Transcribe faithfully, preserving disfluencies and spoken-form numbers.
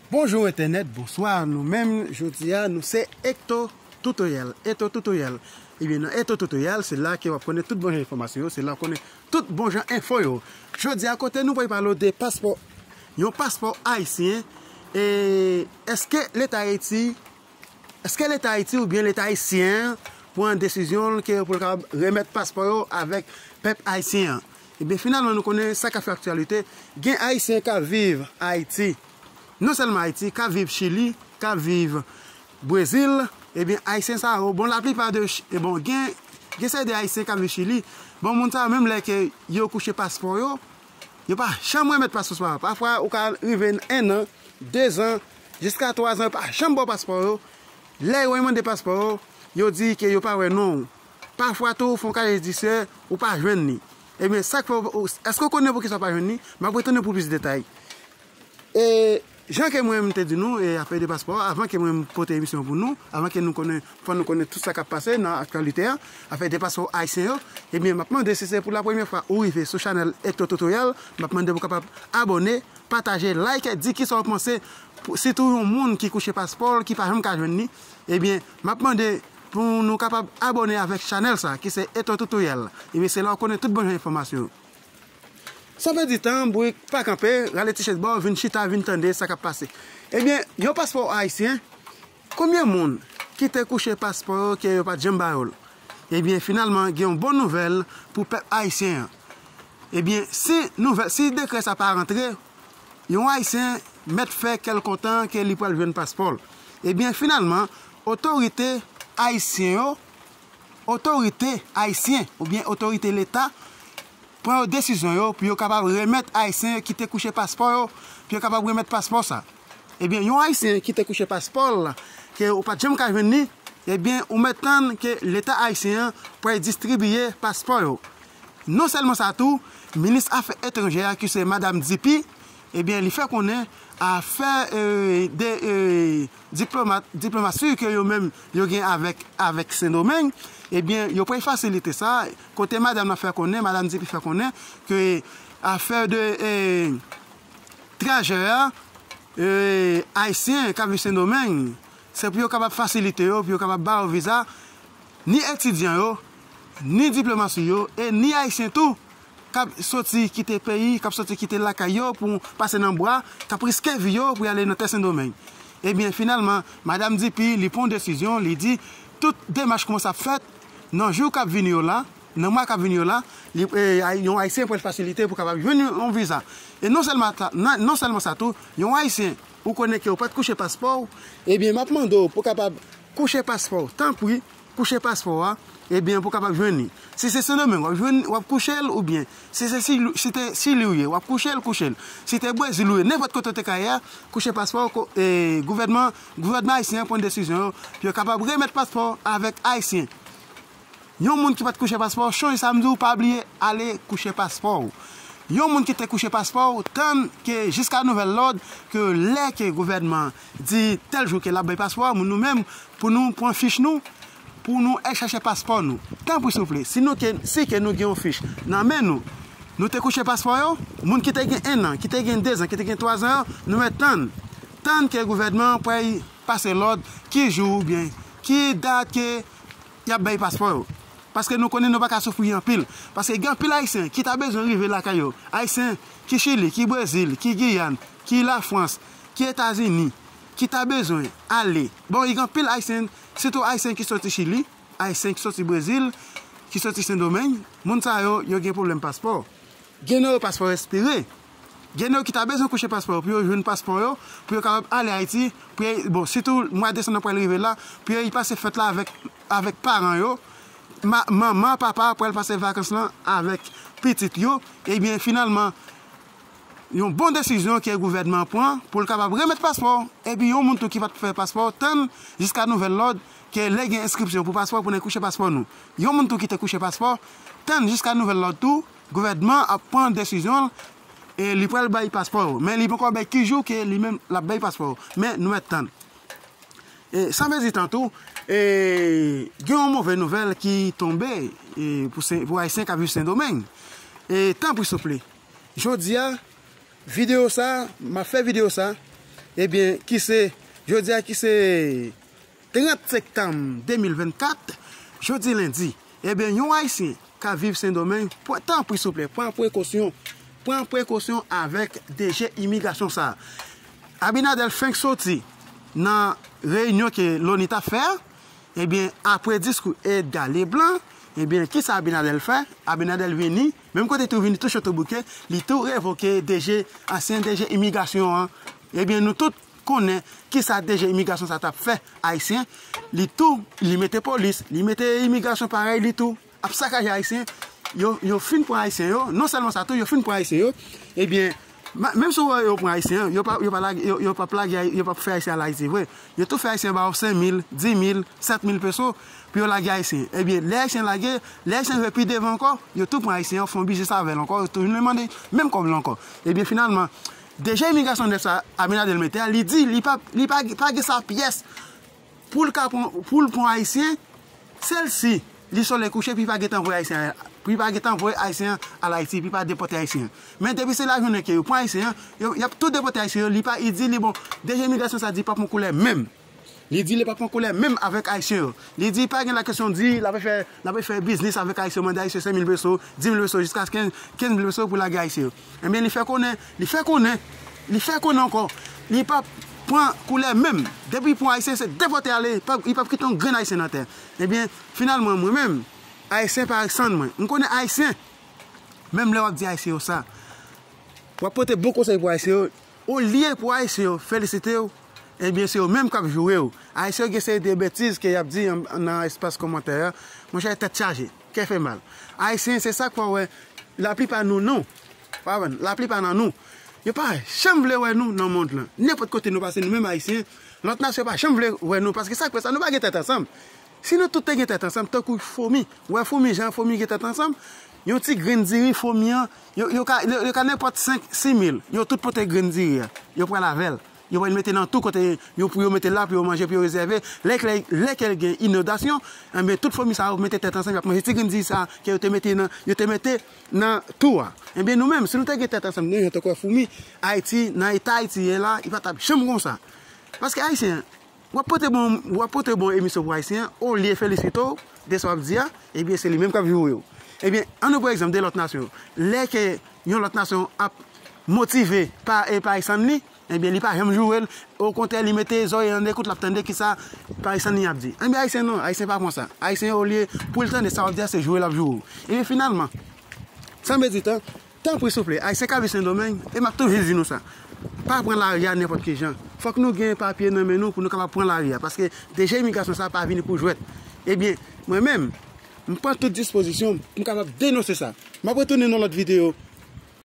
Bonjou entènèt, bonswa nou menm. Jodi a nou se Ecto Tutorial. Ecto Tutorial. Ebyen, nan Ecto Tutorial, se la ke w ap konnen tout bon jan enfòmasyon yo, se la w konnen tout bon jan enfo yo. Jodi a, kote nou pral pale w de paspò, yon paspò ayisyen, e èske Leta Ayiti, èske Leta Ayiti oubyen Leta ayisyen an pran desizyon l ke pou l kapab remèt paspò yo avèk pèp ayisyen an? Ebyen, finalman, nou konnen sa k ap fè aktyalite. Gen Ayisyen k ap viv Ayiti. Non sèlman Ayiti, k ap viv Chili, k ap viv Brezil, ebyen, Ayisyen sa yo, bon, laplipa de, Ch- e bon, gen, gen seri de Ayisyen k ap viv Chili, bon, moun sa yo, menm lè ke yo kouche paspò yo, yo pa janm remèt paspò sa yo. Pafwa, ou ka rive en an, de zan, jiska twa zan, yo pa janm ba w paspò yo. Lè yo mande paspò yo, yo di ke yo pa wè non w. Pafwa tou, fè yon kale jidisye, ou pa jwenn li. Ebyen, sa k fè w, èske w konnen poukisa w pa jwenn li? M ap retounen pou plis detay. E jan ke mwen m te di nou, e afè de paspò, avan ke mwen m pote emisyon pou nou, avan ke nou konnen, fò nou konnen tout sa k ap pase nan aktyalite a, afè de paspò ayisyen yo, ebyen, m ap mande si se pou la premyè fwa ou rive sou chanèl Ecto Tutorial, m ap mande pou w kapab abòne, pataje, like, di kisa w panse, pou- sitou yon moun ki kouche paspò l, ki pa janm ka jwenn li, ebyen, m ap mande pou nou kapab abòne avèk chanèl sa, ki se Ecto Tutorial. Ebyen, se la w konnen tout bon jan enfòmasyon yo. San pèdi tan, bourik pa kanpe, rale ti chèz ba w, vin chita, vin tande sa k ap pase. Ebyen, yon paspò ayisyen, konbyen moun ki te kouche paspò yo ke yo pa t janm ba yo l? Ebyen, finalman, gen yon bon nouvèl pou pèp ayisyen an. Ebyen, si nouvèl, si dekrè sa pa rantre, yon Ayisyen mèt fè kè l kontan ke li pral jwenn paspò l. Ebyen, finalman, otorite ayisyen yo, otorite ayisyen oubyen otorite Leta pran yo desizyon yo pou yo kapab remèt Ayisyen ki te kouche paspò yo, pou yo kapab remèt paspò sa. Ebyen, yon Ayisyen ki te kouche paspò l, ke ou pa t janm ka jwenn li, ebyen, ou mèt tann ke Leta ayisyen an pral distribiye paspò yo. Non sèlman sa tou, minis afè etranjè a ki se Madam Dupuy, ebyen, li fè konnen afè, e, de, e, diplomat, diplomasi ke yo menm yo gen avèk, avèk Sendomeng, ebyen, yo pral fasilite sa. Kote madanm nan fè konnen, Madam Dupuy fè konnen ke afè de, e, trajè a, e, ayisyen k ap viv Sendomeng, se pou yo kapab fasilite yo, pou yo kapab ba yo viza, ni etidyan yo, ni diplomasi yo, e ni ayisyen tou, k ap soti kite peyi, k ap soti kite lakay yo pou pase nan bwa, k ap riske vi yo pou y ale nan tè Sendomeng. Ebyen, finalman, Madam Dupuy, li pran yon desizyon, li di, tout demach kòmanse ap fèt nan jou k ap vini yo la, nan mwa k ap vini yo la, li, e, ay- yon Ayisyen pral fasilite pou kapab jwenn yon, yon viza. E non sèlman sa, non, non sèlman sa tou, yon Ayisyen, ou konnen ke ou pa t kouche paspò w, ebyen, m ap mande w pou kapab kouche paspò w, tanpri, kouche paspò a, ebyen, pou kapab jwenn li. Si se Sendomeng, w ap jwenn, w ap kouche l, oubyen si se Chili, si te Chili ou ye, w ap kouche l, kouche l. Si te Brezil ou ye, nenpòt kote w te ka ye a, kouche paspò, ko- e, gouvènman, gouvènman ayisyen an pran desizyon yo, pou yo kapab remèt paspò avèk Ayisyen. Yon moun ki pa t kouche paspò, chonje sa m di w, pa bliye ale kouche paspò w. Yon moun ki te kouche paspò w, tann ke jiska nouvèl lòd, ke lè ke gouvènman di tèl jou ke l ap bay paspò a, moun nou menm, pou nou pran fich nou, pou nou al chèche paspò nou. Tanpri souple, si nou ke, si ke nou gen yon fich nan men nou, nou te kouche paspò yo, moun ki te gen en an, ki te gen de zan, ki te gen twa zan yo, nou mèt tann. Tann ke gouvènman an pral pase lòd, ki jou oubyen ki dat ke y ap bay paspò yo. Paske nou konnen nou pa ka soufri anpil. Paske gen anpil Ayisyen ki ta bezwen rive lakay yo. Ayisyen ki Chili, ki Brezil, ki Giyàn, ki Lafrans, ki Etazini, ki ta bezwen ale. Bon, gen anpil Ayisyen, sitou Ayisyen ki soti Chili, Ayisyen ki soti Brezil, ki soti Sendomeng, moun sa yo, yo gen pwoblèm paspò. Gen nan yo paspò ekspire. Gen nan yo ki ta bezwen kouche paspò yo, pou yo jwenn paspò yo, pou yo kapab ale Ayiti, pou yo, bon, sitou mwa desanm nan pral rive la, pou yo pase fèt la avèk, avèk paran yo. Ma- manman, papa pral pase vakans lan avèk pitit yo. Ebyen, finalman, yon bon desizyon ke gouvènman an pran pou l kapab remèt paspò. Epi yon moun tou ki pa t fè paspò, tann jiska nouvèl lòd, ke lè gen enskripsyon pou paspò, pou n al kouche paspò nou. Yon moun tou ki te kouche paspò, tann jiska nouvèl lòd tou, gouvènman ap pran desizyon l, e li pral bay paspò yo. Men li poko bay ki jou ke li menm l ap bay paspò yo. Men nou mèt tann. E san pèdi tan tou, e gen yon move nouvèl ki tonbe, e pou Sen- pou Ayisyen k ap viv Sendomeng. E tanpri souple, jodi a, videyo sa, m ap fè videyo sa, Ebyen, ki se, jodi a ki se trant septanm de mil vennkat, jodi lendi, ebyen, yon Ayisyen k ap viv Sendomeng, pran, tanpri souple, pran prekosyon, pran prekosyon avèk D G imigrasyon sa a. Abinader fenk soti nan reyinyon ke Loni t ap fè a, ebyen, apre diskou Edgar Leblanc, ebyen, kisa Abinader fè? Abinader vini, menm kote tou vini tou choto bouke, li tou revoke D G, ansyen D G imigrasyon an. Ebyen, nou tout konnen kisa D G imigrasyon sa t ap fè Ayisyen. Li tou, li mete polis, li mete imigrasyon parèy li tou ap sakaje Ayisyen. Yo, yo fin pran Ayisyen yo, non sèlman sa tou, yo fin pran Ayisyen yo. Ebyen, ma- menm si w wè yo pran Ayisyen, yo pa, yo pa lage, yo, yo p ap lage, yo p ap fè Ayisyen al Ayiti vre. Yo tou fè Ayisyen ba yo senk mil, dis mil, sèt mil peso pou yo lage Ayisyen. Ebyen, lè Ayisyen lage, lè Ayisyen rive pi devan ankò, yo tou pran Ayisyen an, fè yon biznis avè l ankò, yo tou vin mande menm kòb la ankò. Ebyen, finalman, D G imigrasyon nèf sa Abinader mete a, li di li pa, li pa, pa gen sa pyès pou l ka pran, pou l pran Ayisyen, sèl si li sole kouche, pou li pa gentan voye Ayisyen, pou li pa gentan voye Ayisyen al Ayiti, pou li pa depòte Ayisyen. Men depi se lajounen ke yo pran Ayisyen, yo, y ap tou depòte Ayisyen yo, li pa, li di li bon, D G imigrasyon sa di pa pran koulè menm. Li di li pa pran koulè menm avèk Ayisyen yo. Li di pa gen la kesyon di l ap fè, l ap fè biznis avèk Ayisyen, mande Ayisyen senk mil peso, dis mil peso, jiska kenz, kenz mil peso pou lage Ayisyen yo. Ebyen, li fè konnen, li fè konnen, li fè konnen ankò, li p ap pran koulè menm. Depi pran Ayisyen, se depòte ale, pa, li p ap kite yon grenn Ayisyen nan tè. Ebyen, finalman, mwen menm, Ayisyen pa sann mwen. M konnen Ayisyen, menm lè w ap di Ayisyen yo sa, w ap pote bon konsèy pou Ayisyen yo, olye pou Ayisyen yo felisite w, ebyen, se yo menm k ap joure w. Ayisyen yo gen seri de betiz ke y ap di an- nan espas kòmantè a. Monchè, tèt chaje, kè fè mal. Ayisyen, se sa k fè w wè, laplipa nou, nou, pa konprann, laplipa nan nou, yo pa janm vle wè nou nan mond lan. Nenpòt kote nou pase, nou menm Ayisyen, lòt nasyon pa janm vle wè nou, paske sa k fè sa, nou pa gen tèt ansanm. Si nou tout te gen tèt ansanm, tankou fomi, ou wè fomi, jan fomi gen tèt ansanm, yon ti grenn diri, fomi an, yo, yo ka, yo, yo ka nenpòt senk, sis mil, yo tout pote grenn diri a, yo pral avè l. Yo pral mete nan tou kote yo, pou yo mete l la, pou yo manje, pou yo rezève. Lè, lè, lè ke l gen inondasyon, enben, tout fomi sa yo mete tèt ansanm, y ap manje ti grenn diri sa ke yo te mete nan, yo te mete nan tou a. Enben, nou menm, si nou te gen tèt ansanm, nou, jan tankou fomi, Ayiti, nan eta Ayiti ye la, li pa t ap janm konsa. Paske Ayisyen, w ap pote bon, w ap pote bon emisyon pou Ayisyen, olye felisite w de sa w ap di a, ebyen, se li menm k ap joure w. Ebyen, ann nou pran egzanp de lòt nasyon. Lè ke yon lòt nasyon ap motive pa, e pa Ayisyen li, ebyen, li pa janm joure l. Okontrè, li mete zòrèy an ekout, l ap tande kisa pa Ayisyen li ap di. Ebyen, Ayisyen non, Ayisyen pa konsa. Ayisyen, olye pou l tande sa w ap di a, se joure l ap joure w. Ebyen, finalman, san pèdi tan, tanpri souple, Ayisyen k ap viv Sendomeng, e m ap toujou di nou sa. Pa pran lari a nenpòt ki jan. Fòk nou gen papye nan men nou pou nou kapab pran lari a. Paske D G imigrasyon sa pa vini pou jwèt. Ebyen, mwen menm, m pran tout dispozisyon pou m kapab denonse sa. M ap retounen nan lòt videyo